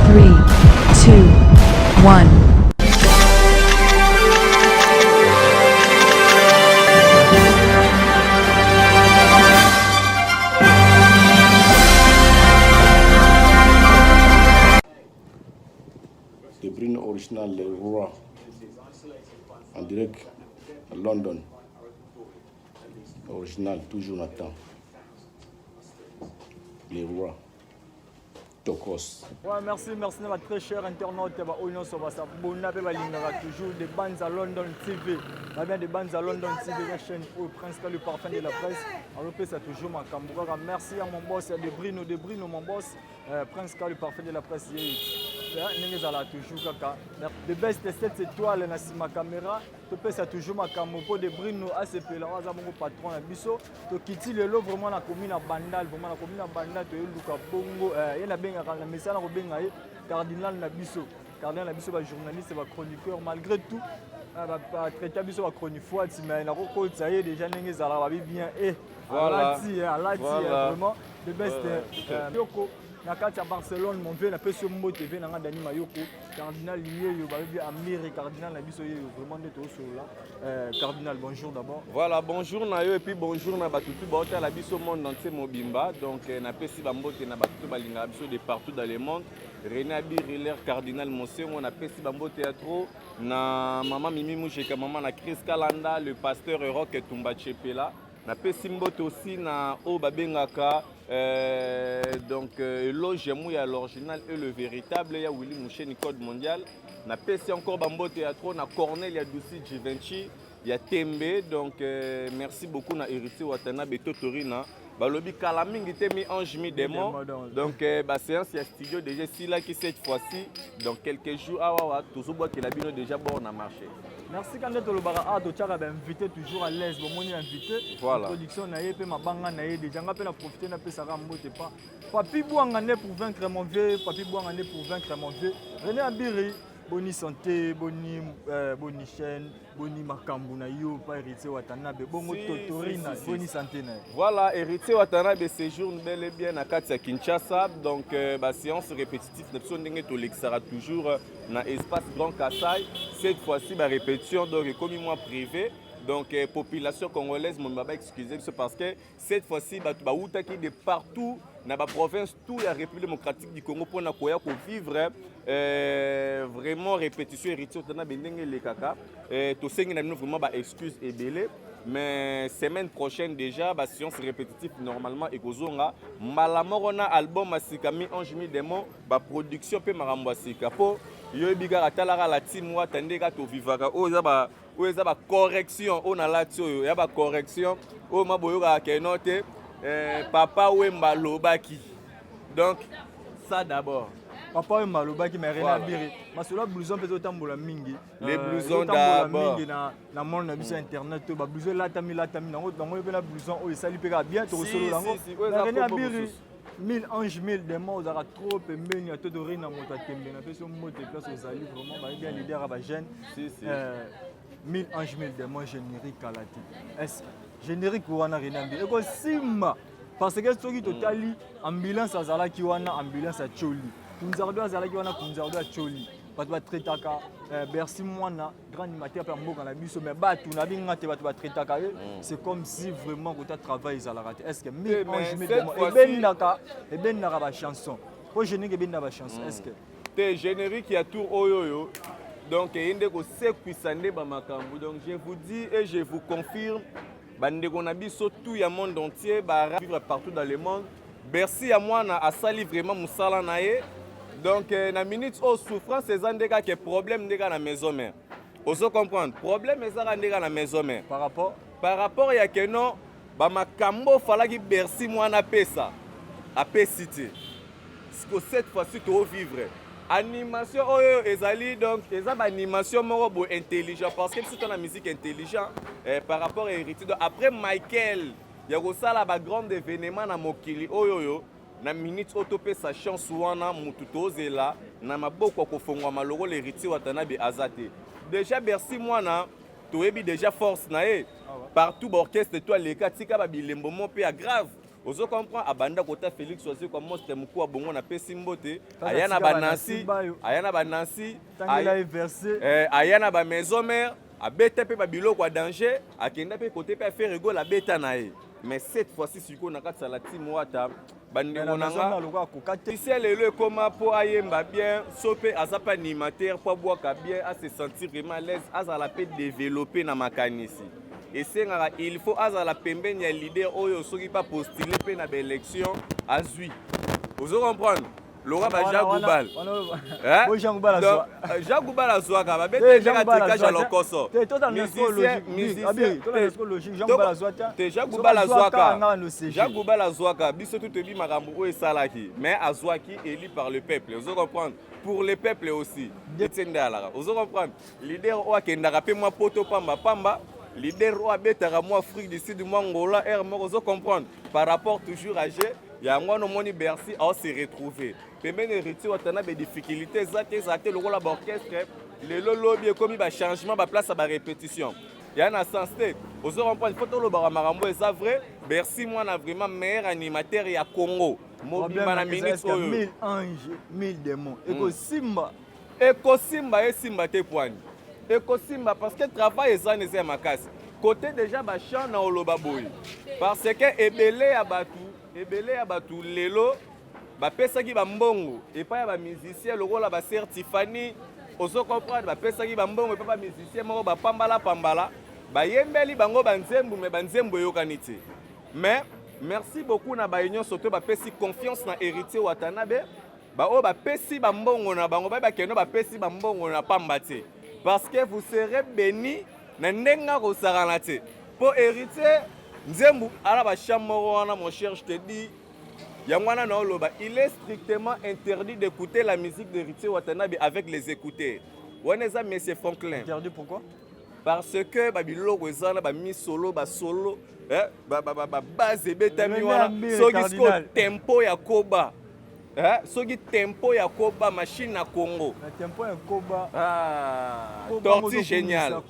3, 2, 1. De Bruyne original, le roi, en direct à London. Original, toujours Nathan. Le roi. Tokos. Ouais, merci, merci na ba très cher internaute ba oyo nyonso basabona mpe balingaka toujours de Banza London TV. Ba bien de Banza London TV la chaîne oyo Prince le parfum de la presse. Alopesa toujours makambo kaka. Merci à mon boss de Brino de Brino mon boss Prince le parfum de la presse ye. Ndenge ezala toujours kaka. The best 7 étoiles na sima caméra. Topesa toujours makambo mpo de Brino asepela oyo aza bongo patron na biso. Tokiti lelo vraiment nakomi na Bandal, vraiment nakomi na Bandal toyeluka bongo ye nabengaka na mesana kobenga ye cardinal na biso. Cardinal na biso ba journaliste ba chroniqueur malgré tout batraita biso ba chronifuati mais nakokotisa ye déjà ndenge ezalaka babi bien e alati alati vraiment the best yoko na kati ya Barcelone mon vieux napesi yo mbote vie na nga Dani Mayoko cardinal yeyo bayebi Amiri cardinal na biso yeyo vraiment nde tozosolola. Cardinal bonjour d'abord. Voilà, bonjour na yo et puis bonjour na bato tout baotala biso monde entier mobimba. Donc napesi bambote na bato tout balingaka biso de partout dans le monde. René Abiri leur cardinal Monsengo napesi bambote ya trop na mama Mimi Mujeka, mama na Chris Kalanda, le pasteur Rock Tumba Chepela. Napesi mbote aussi na oyo babengaka donc éloge ya Mouya l'original et le véritable ya Willy Moucheni code mondial. Napesi encore bambote ya trop na Cornelia Dusi Givenchy ya Tembe. Donc merci beaucoup na Héritier Watanabe Totorina. Balobi kala mingi te mi ange mi démon. Donc ba séance ya studio déjà silaki cette fois-ci. Donc quelques jours awa tozobwakela bino déjà bord na marché. Merci kande tolobaka awa totiaka ba invité toujours à l'aise bomoni invité. Voilà. Production na ye pe mabanga na ye déjà nga pe na profiter na pesaka mbote pa Papi Bwanga né pour vaincre mon vieux, Papi Bwanga né pour vaincre mon vieux. René Abiri, boni santé, boni boni chaîne, boni makambu na yo pa Héritier Watanabe, bongo Si, Totorina, si, si, si. boni santé na. Voilà, Héritier Watanabe séjourne bel et bien na kati ya Kinshasa. Donc ba séance répétitive na biso ndenge tolekisaka toujours na espace Grand Kassai. Cette fois-ci ba répétition donc ekomi moins privé. Donc population congolaise mon baba excusez parce que cette fois-ci bato bautaki de partout na ba province tout ya République démocratique du Congo pona koya ko vivre vraiment répétition Héritier Watanabe ndenge elekaka. Tosengi na bino vraiment ba excuse ebele. Mais semaine prochaine déjà ba séance répétitive normalement ekozonga mbala moko na album asika mi ange mi démon ba production pe makambo asika po yoyebi kaka talaka la team wata nde kaka tovivaka oyo eza ba oyo eza ba correction oyo nalati oyo ya ba correction oyo ma boyokaka keno te papa Wemba alobaki. Donc ça d'abord. Papa Wemba alobaki mais René Voilà. Abiri masolo ya blouson mpe ezotambola mingi. Les blousons Ezotambola d'abord. mingi na monde na biso internet oyo ba blouson elatami latami nango nango mpe na blouson oyo esali mpe kaka bien tokosolola yango. Si, si, si. Oyo Mais eza René kombo Abiri, mosusu. 1000 anges 1000 démons ozalaka trop pembeni ya Totorina moto atembe na pesi yo mbote place ozali vraiment bayebi ya leader ya ba jeune. Si, si. 1000 anges 1000 démons générique kala te. Est-ce générique wana René Abiri ekosimba parce que soki totali ambulance azalaki wana ambulance ya Tcholi, Kunzardo azalaki wana Kunzardo ya Tcholi, bato batraitaka Bercy mwana grand animateur pe mboka na biso mais bato na binga te bato batraitaka ye. C'est comme si vraiment kota travail ezalaka te. Est-ce que 1000 Eh, mais anges 1000 cette démons fois-ci ebendaka ba chanson po générique ebendaka ba chanson est-ce que te générique ya tour oyo oyo donc eyende kosekwisa nde ba makambo. Donc je vous dis et je vous confirme bandeko na biso tout ya monde entier ba vivre partout dans le monde. Bercy ya mwana asali vraiment mosala na ye. Donc na minute oyo souffrance eza nde kaka problème nde kaka na maison mère. Ozo comprendre problème ezaka nde kaka na maison mère. Par rapport? Par rapport ya keno ba makambo falaki Bercy mwana pesa apesi te. Siko cette fois-ci to vivre animation oyo ezali donc eza ba animation moko bo intelligent parce que biso na musique intelligent par rapport à héritier. Donc après Michael ya kosala ba grand événement na mokili oyo oyo na minute oyo topesa chance wana mutu tozela na maboko ya kofongwama lokola Héritier Watanabe aza te. Déjà Bercy mwana toyebi déjà force na ye partout ba orchestre to aleka tika ba bilembo mo pe ya grave. Ozo comprendre, abanda kota Félix Wazekwa mostre mokuwa bongo napesi mbote, aya na banansi, aya na banansi, aya na bamaison mère, abeta mpe babiloko ya danger, akenda mpe kote mpe affaire egol abeta na ye. Mais cette fois-ci sikoyo na kati ya la team Wata, bandeko na nga ise lelo ekoma mpo ayemba bien, so mpe aza mpe animateur mpo abwaka bien, ase sentir vraiment à l'aise, azala mpe développé na makanisi. Esengaka il faut azala pembeni ya leader oyo soki pa postule mpe na baélection azwi. Ozo comprendre, loka ba Jacques Goubal, Jacques Goubal azwaka babetaka tricage ya lokoso. Te, Jacques Goubal azwaka, Jacques Goubal azwaka. Biso tu toyebi makambo oyo esalaki, mais azwaki élu par le peuple. Ozo comprendre, pour le peuple aussi etie nde alaka. Ozo comprendre, leader oyo akendaka mpe mwa poto pamba pamba, leader oyo abetaka mwa Afrique du Sud, mwa Angola aire moko. Ozo comprendre, par rapport toujours à g yango wana omoni Bercy aose retrouver pembeni Héritier Watanabe. Difficulté eza te, ezala te lokola baorchestre lelo lobi ekomi bachangement baplace ya barépétition ya na sens te. Ozo comprendre, faut tolobaka makambo eza vrai. Bercy mwana vraiment meilleur animateur ya Congo mobimba na minute oyo. 1000 anges, 1000 démons, ekosimba. Ekosimba, esimba te poani, ekosimba parce que travail eza na eza ya makasi. Côté déjà bachamp na oloba boye, parce que ebele ya bato, ebele ya bato lelo bapesaki bambongo epai ya bamusicien lokola basœur Tiffany. Ozo comprendre, bapesaki bambongo epai bamusicien moko bapambala pambala, bayembeli bango banzembo, me banzembo eyokani te. Mais merci beaucoup na baye nyonso to bapesi confiance na Héritier Watanabe, baoyo bapesi bambongo na bango, baye bakende bapesi bambongo na pamba te, parce que vous serez béni na ndenge akosakana te. Mpo Héritier nzembo ala bachamp moko wana, mon cher, je te dis, yango wana na oloba, il est strictement interdit d'écouter la musique d'Héritier Watanabe avec les écouteurs. Wana eza monsieur Franklin. Interdit pourquoi? Parce que babiloko eza na bamisolo, basolo, babase ebetami wana. Soki sikoyo tempo ya koba, soki tempo ya koba machine na Congo. Na tempo ya koba. Ah, tortue génial,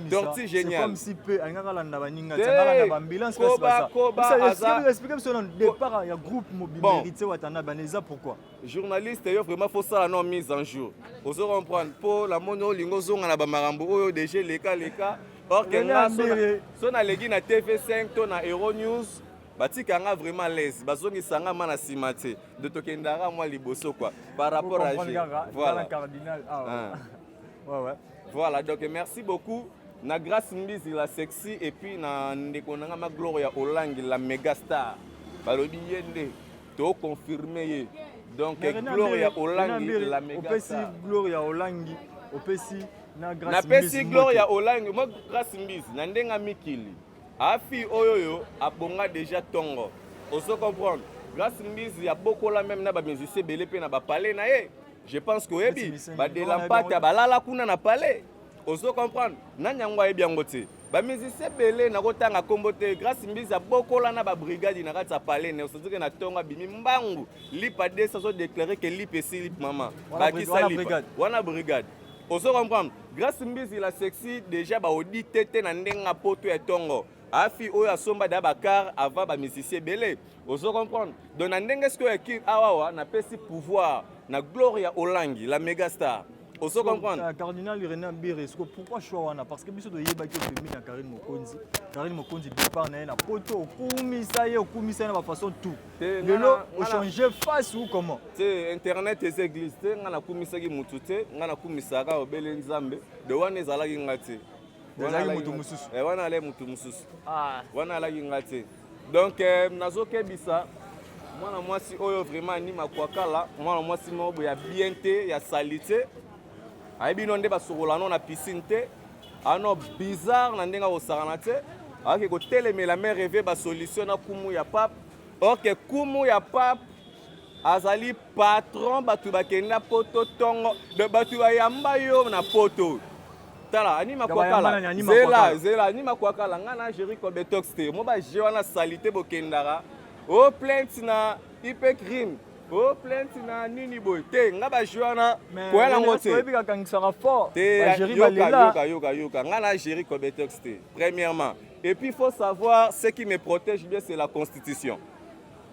tortue génial. Comme si pe alingaka landa baninga, alanda baambulance. Koba, koba aza explique biso na départ ya groupe mobimba Héritier Watanabe eza pourquoi? Journaliste yo vraiment faut sala no mise en jour. Ozo comprendre, mpo namoni olingi ozonga na bamakambo oyo déjà leka leka, or que nga so naleki na TV5 to na Euro News, batika nga vraiment à l'aise, bazongisa nga ma na nsima te, de tokendaka mwa liboso quoi par rapport à G. Voilà, cardinal. Ah, ouais. Voilà, donc merci beaucoup na Grâce Mbizi la sexy, et puis na ndeko nanga ma Gloria Olangi la méga star. Balobi ye nde toconfirme ye, donc Gloria Olangi la méga opesi star. Gloria Olangi opesi na Grâce. Napesi Gloria Olangi mo Grâce Mbizi na ndenge mikili afi oyo oyo abonga déjà ntongo. Ozo comprendre, Grâce Mbizi abokola même na bamusicien ebele mpe na bapale na ye. Je pense que oyebi badela mpata balala kuna na palais. Ozo comprendre, nani yango ayebi yango te? Bamusicien ebele, nakotanga nkombo te. Grâce Mbizi abokola na babrigade na kati ya palais ne. Osazike na ntongo abimi mbangu, lipa desi azodéclare ke lipa esili, mama bakisa lipa wana brigade. Ozo comprendre, Grâce Mbizi la sexy déjà baodi te te na ndenge poto ya ntongo afi oyo asomba da bacar avant bamusicien ebele. Ozo comprendre, donc na ndenge sikoyo ya kir awawa napesi pouvoir na Gloria Olangi la méga star. Ozo comprendre? Cardinal René Ambire, pourquoi choix wana? Parce que biso toyebaki opemi na Karine Mokonzi. Karine Mokonzi, départ na ye na poto, okumisa ye, okumisa ye na bafaçon tout. Lelo ochange face ou comment? Te, internet eza église te. Nga nakumisaki mutu te, nga nakumisaka obele Nzambe. De wana ezalaki nga te. Ezalaki mutu mosusu. Wana alaki mutu mosusu, wana alaki nga te. Donc nazokebisa mwana mwasi oyo vraiment anima kwakala, mwana mwasi moko boye ya bien te, ya sali te, ayebi no nde basokola no na piscine te, ano bizarre na ndenge akosakana te, ayaki kotelemela me reve basolution na kumu ya pape, or que kumu ya pape azali patron. Bato bakenda poto ntongo, bato bayamba yo na poto. Tala anima kwakala, zela zela, anima kwakala. Nga na Géri Cobetox te, mo baje wana sali te. Bokendaka o plainte na IP crime, o plainte na nini boye te. Nga baje wana koya nango te. Te, yoka, yoka, yoka, yoka, nga na Géri Cobetox te, premièrement. Et puis il faut savoir, ce qui me protège bien, c'est la constitution.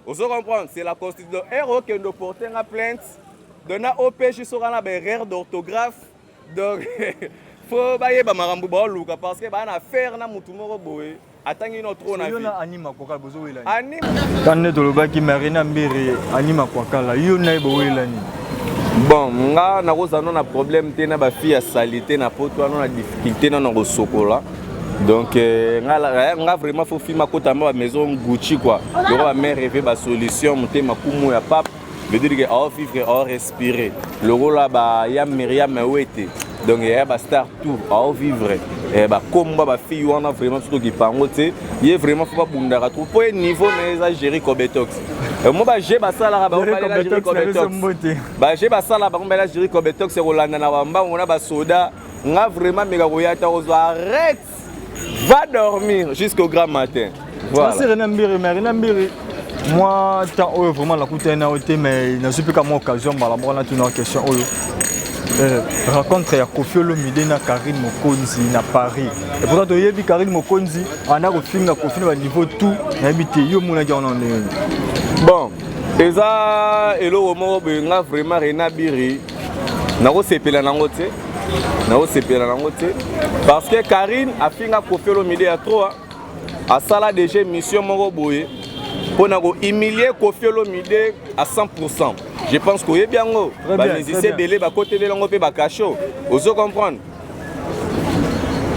Ozo comprendre? C'est la constitution. Donc, heure okende oporte nga plainte, donc na OPJ soki na ba erreur d'orthographe, donc faut bayeba makambo baoluka parce que baa na affaire na mutu moko boye atangi no trop na Yo vie. na Anima Kwakala bozowelani. Anima Quand nde tolobaki Marina Mbiri Anima Kwakala, yo na ye bowelani. Bon, nga nakozala no na problème te na bafille ya salite na poto wana na difficulté na na kosokola. Donc nga, nga vraiment faut fille makota ma ba maison Gucci quoi. Loko ba mère rêver ba solution motema kumu ya pape veut dire que ao vivre ao respirer. Lokola ba ya Myriam Wete. Donc ya ba star tout ao vivre. Ba komba ba fille wana vraiment surtout ki pango te. Ye vraiment faut ba bundaka trop po niveau na eza gérer Cobetox. Mo ba je basalaka ba balela gérer Cobetox. Ba je basala bango balela gérer Cobetox kolanda na bambango na basoda. Nga vraiment meka koya ta kozwa arrête. Va dormir jusqu'au grand matin. Voilà. Merci René Mbiri, mais René Mbiri, moi tant oyo vraiment nakutani na yo te mais nazwi mpe ka mwa occasion mbala moko natuna question oyo. Rencontre ya Koffi Olomide na Karine Mokonzi na Paris. Et pourtant toyebi Karine Mokonzi anda kofinga Koffi na ba niveau tout, nayebi te yo omonaki yango na ndenge nini? Bon, eza eloko moko boye nga vraiment René Biri nakosepela nango te. Nakosepela nango te parce que Karine afinga Koffi Olomide ya trop, asala déjà mission moko boye mpona kohumilier Koffi Olomide à 100%. Je pense koyebi yango bamusicien ebele bakotelela yango mpe bakasho. Ozo comprendre,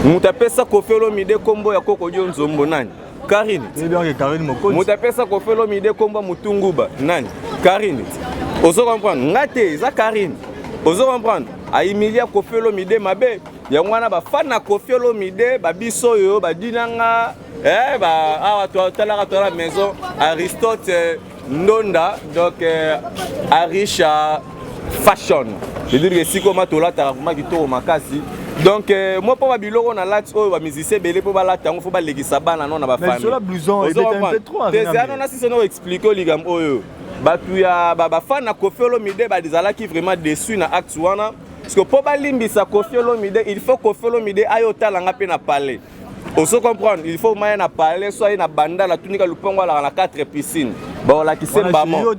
moto apesa Koffi Olomide nkombo ya Koko Dio Nzombo nani? Karine. Moto apesa Koffi Olomide nkombo ya Mutunguba nani? Karine. Ozo comprendre, nga te, eza Karine. Ozo comprendre, ahumilia Koffi Olomide mabe. Yango wana bafan na Koffi Olomide babiso oyo badinanga awa totalaka tola maison Aristote Ndonda, donc Arisha Fashion. C'est-à-dire que siko ma tolataka vraiment kitoko makasi. Donc moi mpo babiloko na lati oyo bamusicien ebele mpo balata yango fo balekisa bana no na bafamille. Na sisi no explique likambo oyo bato ya bafan na Koffi Olomide bazalaki vraiment déçu na acte wana. Parce que mpo balimbisa Koffi Olomide, il faut Koffi Olomide ayo otalanga mpe na palais. Ozo comprendre, il faut maya na palais so aye na bandala tunika lupango alaka na 4 piscine. Baolakise mbamo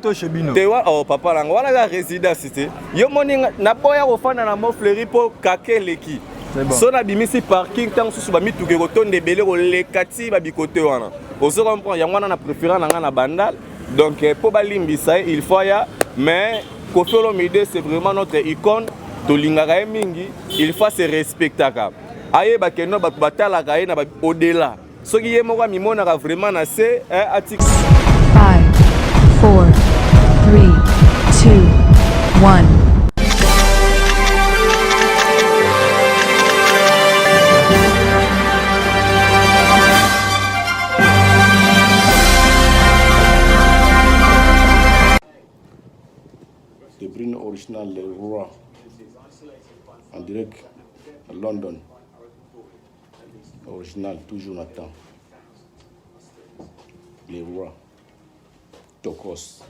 te wa oh papa nango wana eza résidence te. Yo moni naboya kofanda na Mont Fleury mpo kake eleki. So nabimisi parking ntango mosusu bamituka ekotonda ebele koleka ti babikote wana. Ozo comprendre, yango wana na préférant na nga na bandal. Donc mpo balimbisa ye il faut aya, mais Koffi Olomide c'est vraiment notre icône, tolingaka ye mingi, il faut se respectaka. Ayeba ke no bato batalaka ye na au-delà. Soki ye moko amimonaka vraiment na se, atik 5 4 3 2 1. De Bruyne original, le roi, en direct à London. Original, toujours Nathan. Le roi. Tokos.